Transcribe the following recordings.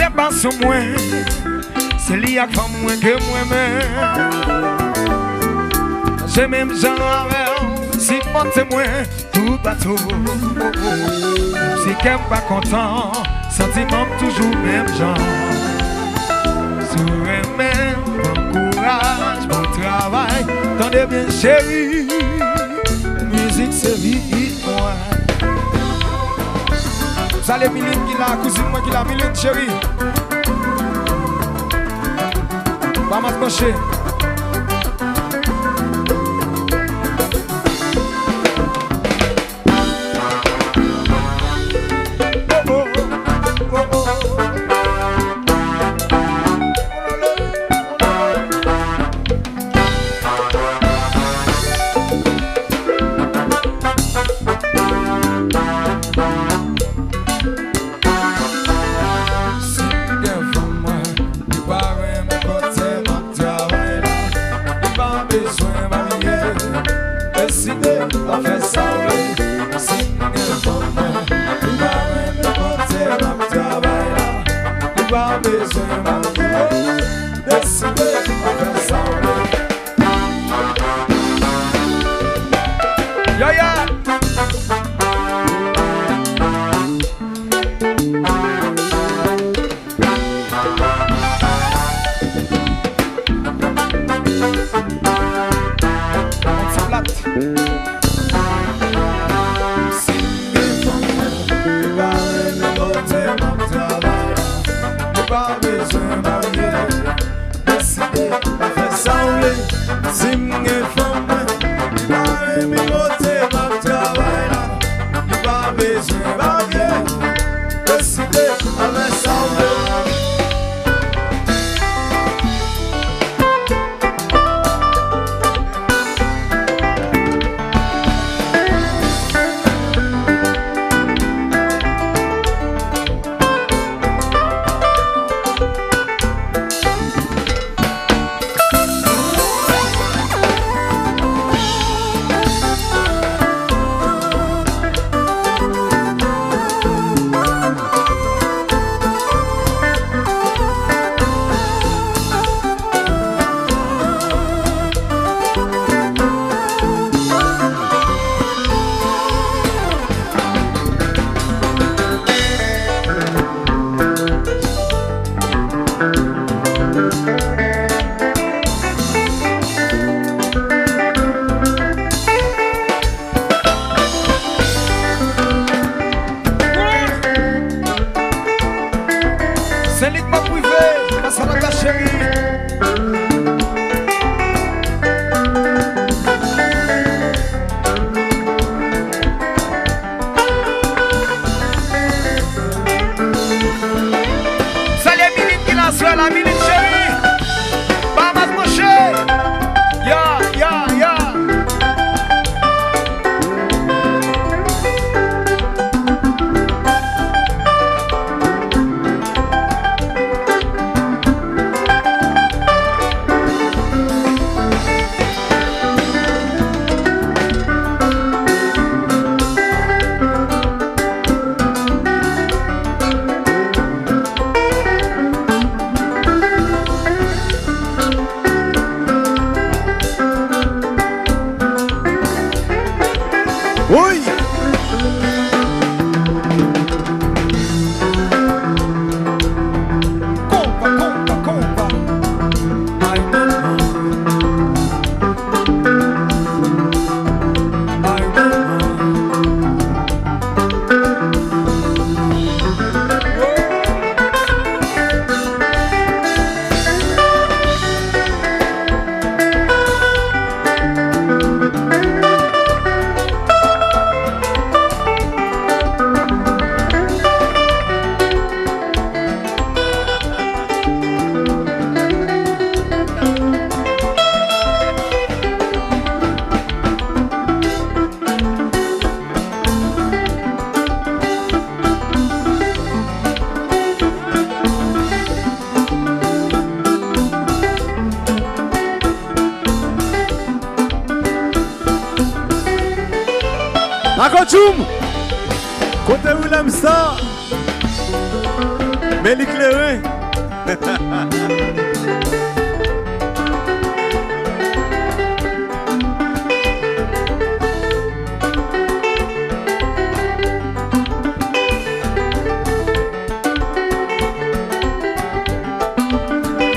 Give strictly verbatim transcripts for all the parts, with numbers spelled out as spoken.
Te pa sou mwen, se li ak fanm mwen ke m renmen. Se menm jan avè w, sipòte mwen toupatou. Si kè m pa kontan, santiman m toujou menm jan. Si w renmen m, pran kouraj, bon travay, tande byen cheri. Mizik se vi mwen. Salye Miline ki la, kouzin mwen ki la, Miline cheri. Damas branche. Si m gen fanm mwen, li pa renmen kote m ap travay la, li pa bezwen marye. Deside pa fè sa w vle. Si m gen fanm mwen, li pa renmen kote m ap travay la, li pa bezwen marye. Deside pa fè sa w vle. Yaya! Yon ti plat. Si m gen fanm mwen, li pa renmen kote m ap travay la, li pa bezwen marye. Deside pa fè sa w vle. Si m gen fanm mwen, li pa renmen kote m ap travay la, li pa bezwen marye. Deside pa fè sa w vle. Se li k p ap rive, Masalata cheri. Salye Miline ki la, sè la, Miline cheri. Bahamas branche. Ya, ya, ya. Woy! Konpa, konpa, konpa. Ay, manman. Ay, manman. Makochoum! Kote Willem sa? M E li kleren.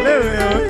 Kleren, wi.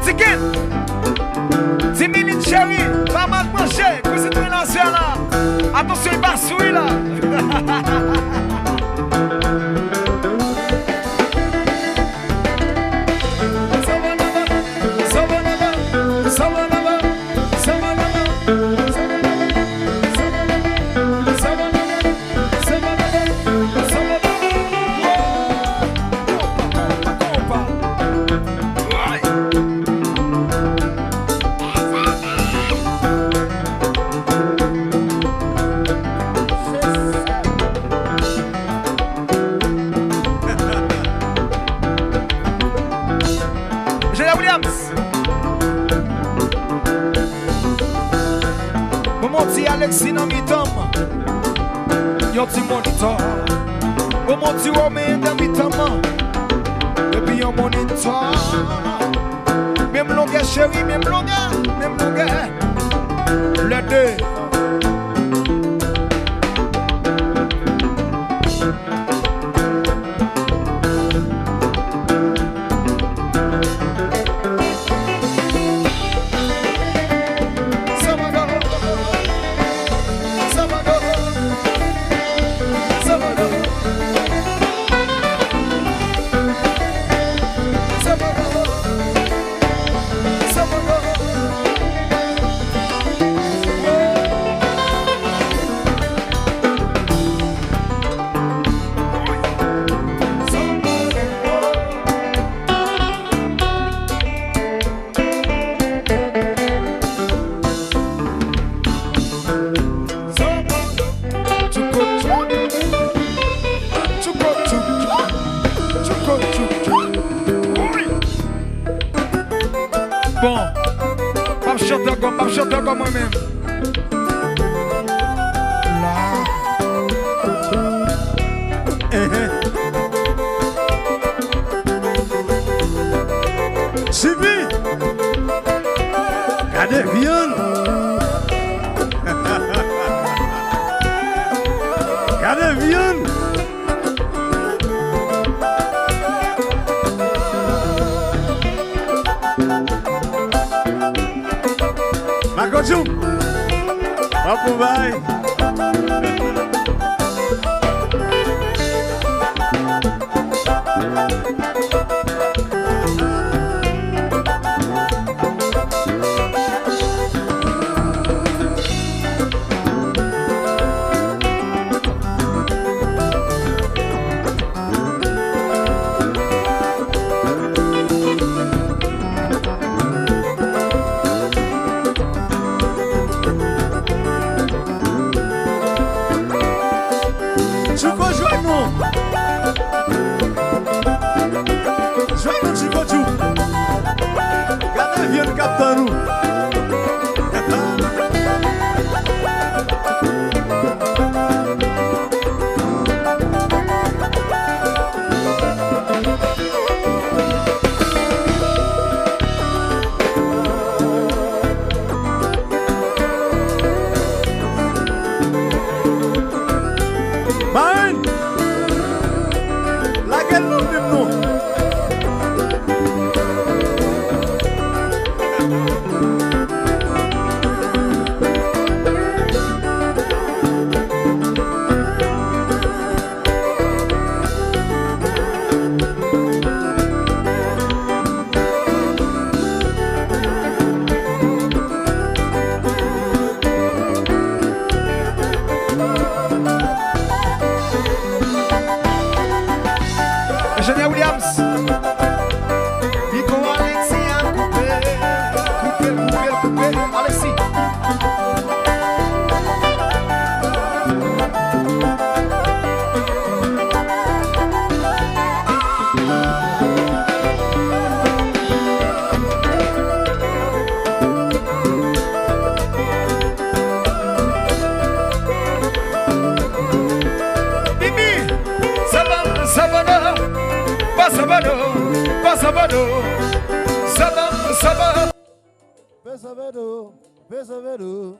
Ticket! Dis minit, cheri, pa mal manje, kouzin mwen nan zye la. Atansyon, li pa sou li la. Junior Williams. Bon, bon ti Alexis nan mitan m. Yon ti monitò. Bon, bon ti Romain nan mitan m. Epi yon monitò. Menm longè, cheri, menm longè, menm longè. Lè de. Bon, m ap chante ankò, m ap chante ankò mwen menm. La. Sipi! Gade vyann! Gade vyann! Makodjou! Wap ou bay! Sabam, sabam. Peso Vedo, Peso Vedo.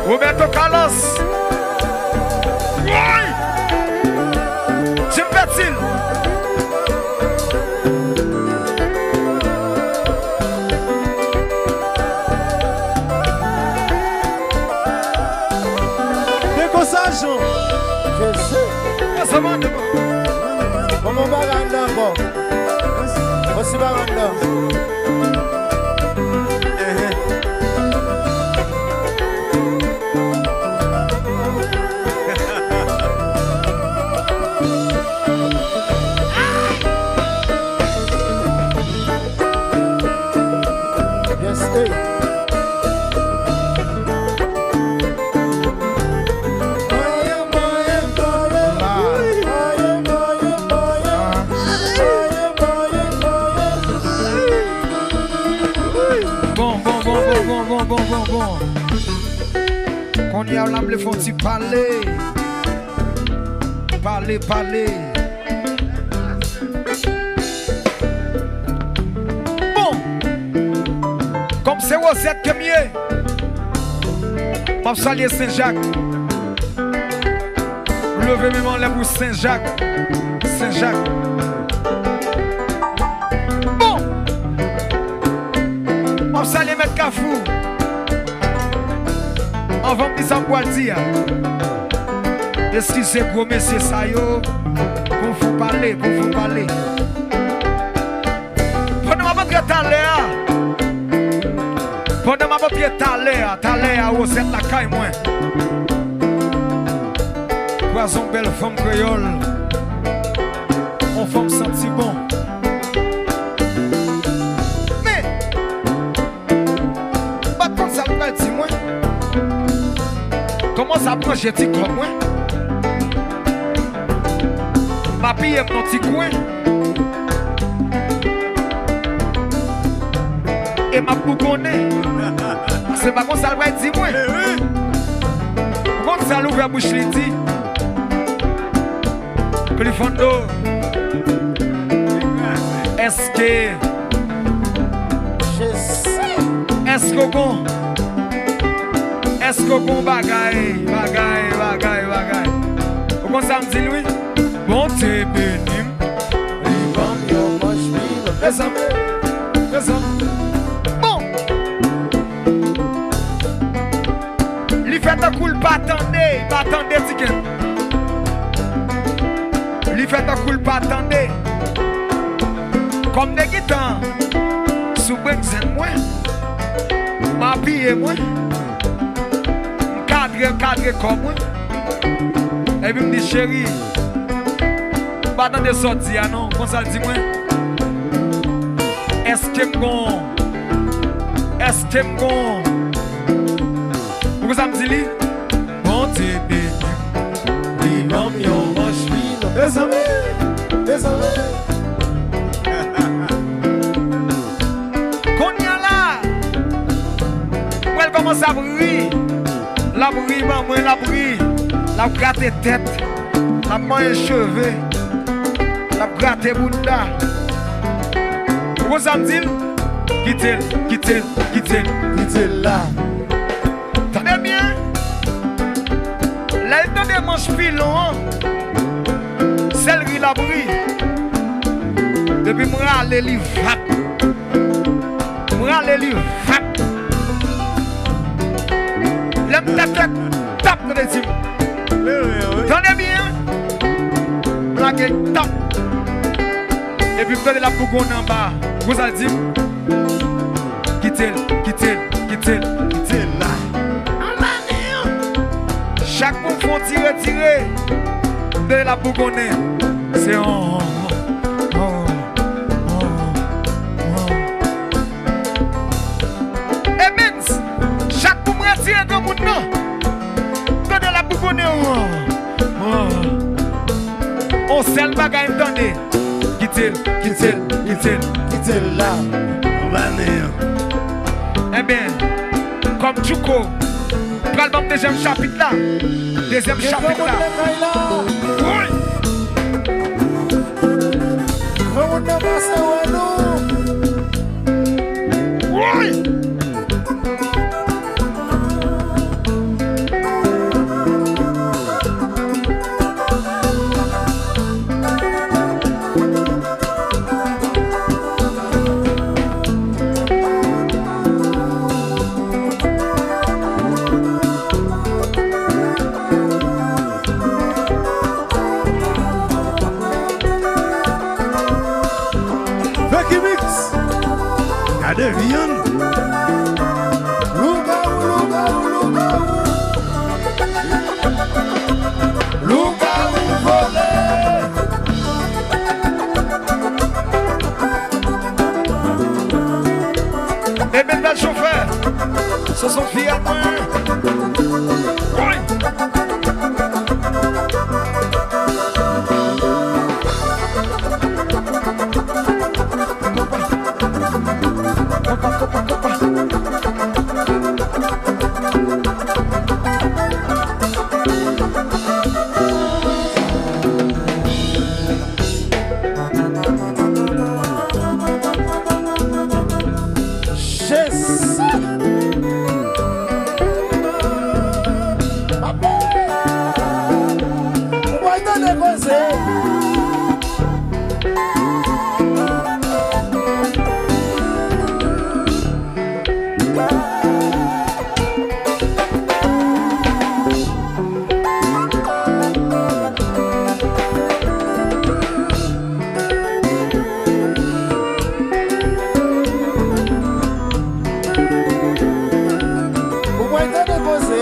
Roberto Carlos. Woy! Jim Petil. Se konsa, Jan. Je sais. Sa va, bon, bon, bagay anndan ankò. Bon, si bagay anndan. Yes, hey. Bon, bon, bon, bon, bon, bon, bon, bon, bon. Kounye a la m vle fè yon ti pale. Pale, pale. Bon. Kòm se Wozèt ke m ye, m ap salye Sen Jak. M leve men m anlè pou Sen Jak. Sen Jak. Bon. M ap salye Mèt Kafou. Anvan m di sa m pral di a, eskize gwo mesye sa yo, pou fon pale, pou fon pale. Pandan m ap antre talè a, pandan m ap antre talè a, talè a, Wozèt lakay mwen. Kwaze yon bèl fanm kreyòl, yon fanm santi bon. Men, m pa t konn sa l pral di mwen. Kòmanse ap ranje ti kòb mwen. M apiye m nan ti kwen. E m ap bougonnen. Paske m pa konn sa l pral di mwen. Ou konn sa l ouvè bouch li di? Clifando, èske, èske w gon, èske w gon bagay, bagay, bagay, bagay? Ou konn sa m di l, wi? Bondye beni m. Li ban m yon manch pilon. Mezanmi, mezanmi. Bon. Li fè tankou l pa tande, li pa tande, Tiken. Li fè tankou l pa tande. Kòm de gitan sou brenzen mwen, m apiye mwen, m kadre, kadre kò mwen. Epi m di, cheri, m pa tande sa w di a non. Konsa l di mwen, èske m gon, èske m gon, ou konn sa m di li? Bondye beni m, li ban m yon manch pilon. Mezanmi, mezanmi. Kounye a la, mwen l kòmanse ap ri. L ap ri ban mwen, l ap ri. L ap grate tèt. L ap manyen cheve. L ap grate bounda. Ou konn sa m di l? Kite l, kite l, kite l. Kite l la. Tande byen. Lè l tande manch pilon an, sèl ri l ap ri. Epi m rale li vap. M rale li vap. Lè m tap tèt, tap, tande di m. Tande byen. M lage tap. Epi m tande l ap bougonnen anba. Ou konn sa l di m? Kite l, kite l, kite l, kite l la. Anba nen an. Chak pou m fè yon tire, tire, m tande l ap bougonnen. Se yon, yon, yon, yon, yon. Ebens, chak pou m retire granmoun nan, m tande l ap bougonnen. On sèl bagay m tande. Kite l, kite l, kite l, kite l la. Anba nen an. Enben, kòm Djouko pral ban m dezyèm chapit la. Dezyèm chapit la. Wi. Fè pase wè nou. Woy! Funky Mix. Gade vyann. Lougawou, lougawou, lougawou. Lougawou vole. Ebèl bèl chofè. Sonson fiyèl mwen. Woy! Jezi! Papa! Ou pral tande koze. Ou pral tande koze.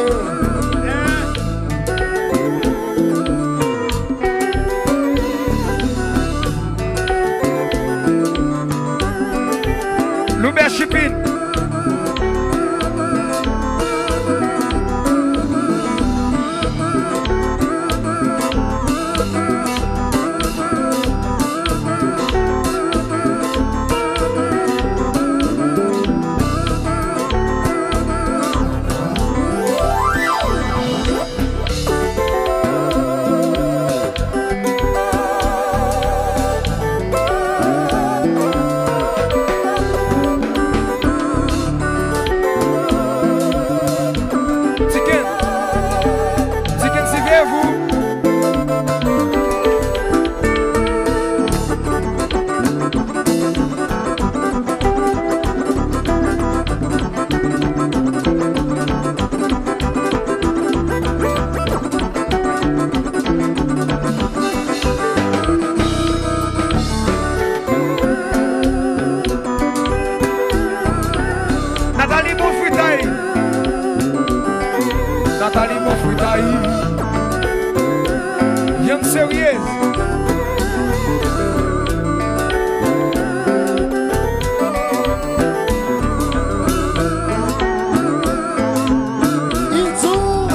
Loubè Chipin. Tiken, Tiken, siveye vou. Nathalie bon fritay. Nathalie bon fritay. Vyann serye. Idzou,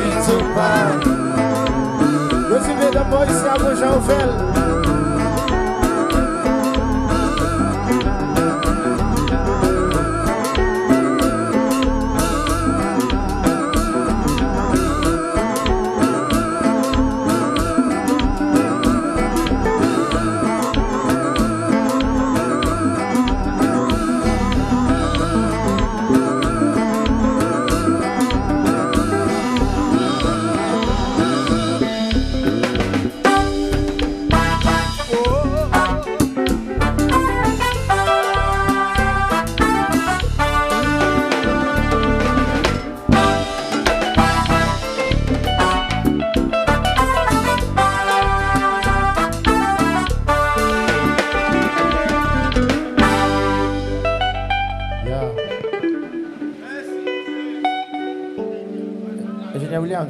Idzou pa. Yo di medam bò isi a gon jan yo fè l. Yeah. Enjenyè Williams.